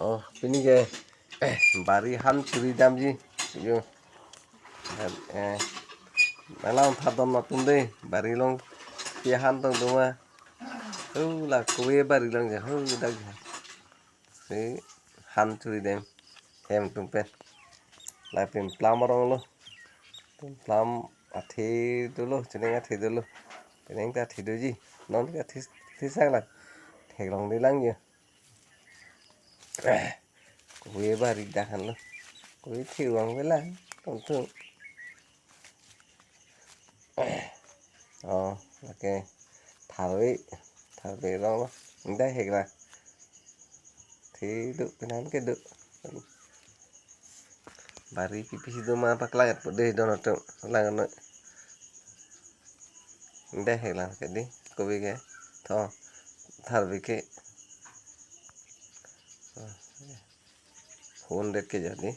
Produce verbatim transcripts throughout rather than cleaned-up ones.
Oh, pini ke, eh, bari han churi damji. Yo. Eh, malang thadon atum de, bari along pi han tong doma. Oh, la kove bari along ja, oh, dak ja. Si han churi dam. Hem atum pen. La pen plam arong lo. Pen plam athe dolo, cheneng athe dolo. Penang ta athe doji. Non ke athe, athe sang la. Theklong di lang ya. Kove bari dak han lo. Kove thevang vela. Tong tong. Oh, lake tharve, tharve rong lo. Indai hek la. Thi do, penan ke do. Bari pipi si doma paklang at pode don atum. Lang noi. Indai hek lang ke di, kove ke. Tho, tharve ke. Hundred ke jadi.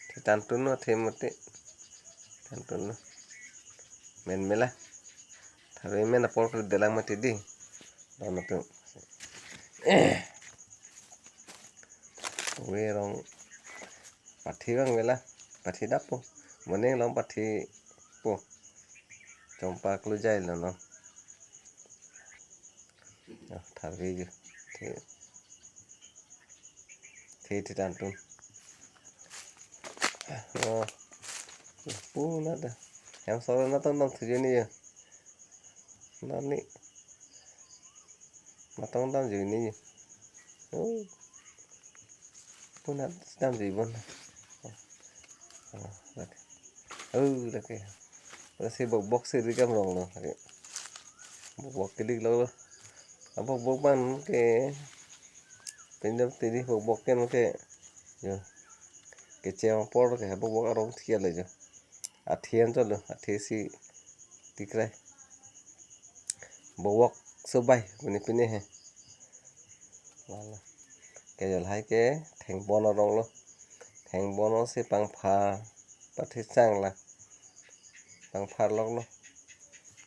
Thi tantun no, thi mati. Tantun no. Men mela. Tharve men apor ke delang mati di. Don atum. Kove rong pathi bang vela. Pathi dap po. Moning long pathi po. Chompa klu jai lo no. Oh, tharve ju. Thi, thi, thi tantun. Oh. Pu na ta. Hem soro na tong tong thuju ni ju. Na ni. Na tong damju ni ju. Oh. Pu na damju bon. Oh, lake. Oh, lake. Lasi bok bok si ri kam rong lo. Lake. Bok bok kedik lo lo. Abok bok bang ke. Pinjam tiri bok bok ken ke. Yo. Kecheng apor ke bok bok arong thia le jo. Athe an cholo, athe si tikrai. Bok bok sobai, pini pini he. Lala. Ke jo lahai ke, thengbon arong lo. Thengbon arong si pangphar, pathi sang la. Pangphar lok lo.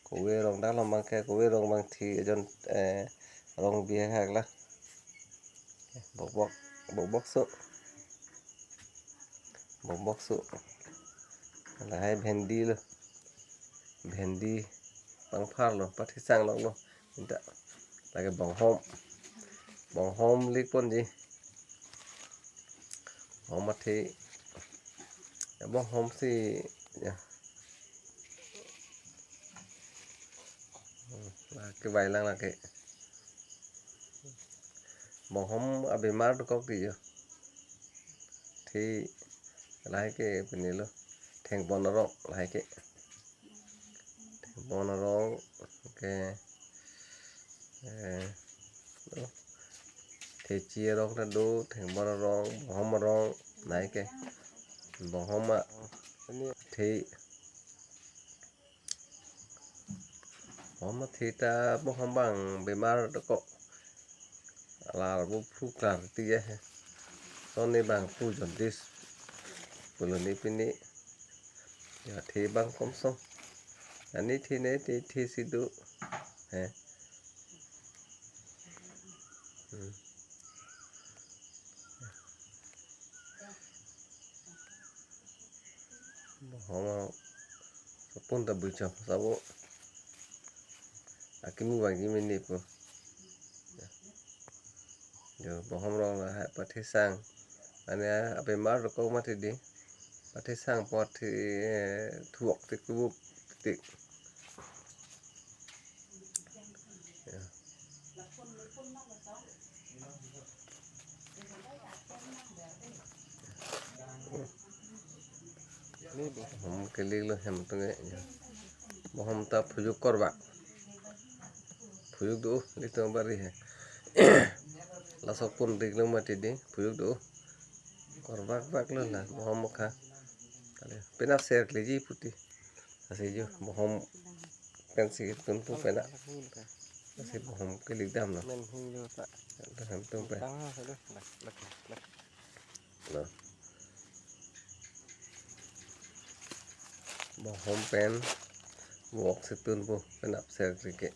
Kove rong dak lo bang ke, kove rong bang thi, ejon, eh, rong bihek hak la. Bok bok, bok bok so. Bok bok so. Lahai bhendi lo. Bhendi pangphar lo, pathi sang lok lo. Inta. Lake bonghom. Bonghom lik ponji. Bonghom athe. Ya, bonghom si, ya. Hmm, lake bai lang lake. Bonghom abemar dokok di jo. Thi lahai ke pini lo. Thengbon arong lahai ke. Thengbon arong ke. Eh, lo. Thechi arong ta do, thengbon arong, bonghom arong, lahai ke. Bonghom a. Thi. Bonghom athe ta bonghom bang bemar dokok. Alar bo phu klar ti ya he. Son ni bang phu jaundice. Pulo ni pini. Ya thi bang komsong. Ani thi ne thi thi si do. He. Hmm. Bonghom sopun ta bucham sabo. Akimu bang kimi ni po. Jo, bonghom arong lahai pathi sang. Ani abemar dokok mati di. Pathi sang pathi, eh, thuok tik tubuk tik. Ya. Bonghom kelik lo hem atum ke. Bonghom ta phujok korbak. Phujok do, litum bari he. Laso pon dik lo mati di, phujok do. Korbak bak lo la, bonghom kha. Kali, penap ser keleji puti. Lasi jo, bonghom pen si tunpo penap. Lasi bonghom kelik dam lo. Men hing jo ta. Dam tum pen. Tang ha, ha, lak, lak, lak. Lo. Bonghom pen. Bok si tunpo penap ser ke.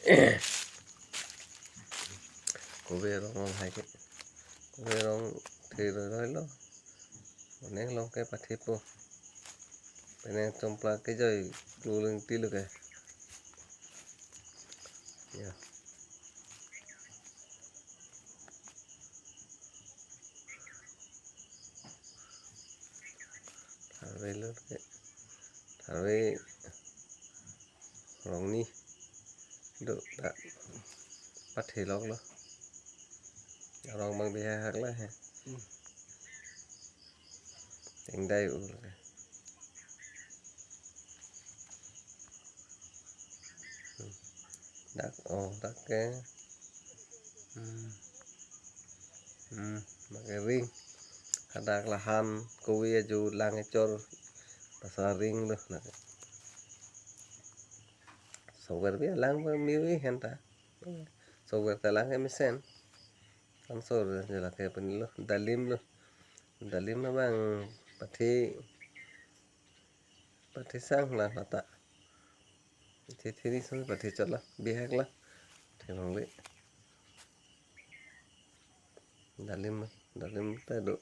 Kove arong along hai ke. Kove arong the roi roi lo. Onek along ke pathepo. Penang chompla kejoi klulingti lo ke. Ya. Tharve lo ke. Tharve arong ni do ta pathe lok lo. Arong abang bihek hak la he. Hmm. Tengdai u lo ke. Hmm. Dak, oh, dak ke. Hmm. Hmm, dak ke ring. Hadak lahan kove aju lang echor. Basa ring lo na. Sover bi lang ba miwi henta. Sover ta lang ke mesen. Kan sover jala ke pini lo. Dalim lo. Dalim abang pathe, pathe sang la lata. Pathe thiri sung pathe chot la. Bihek la. Themang le. Dalim, dalim ta do.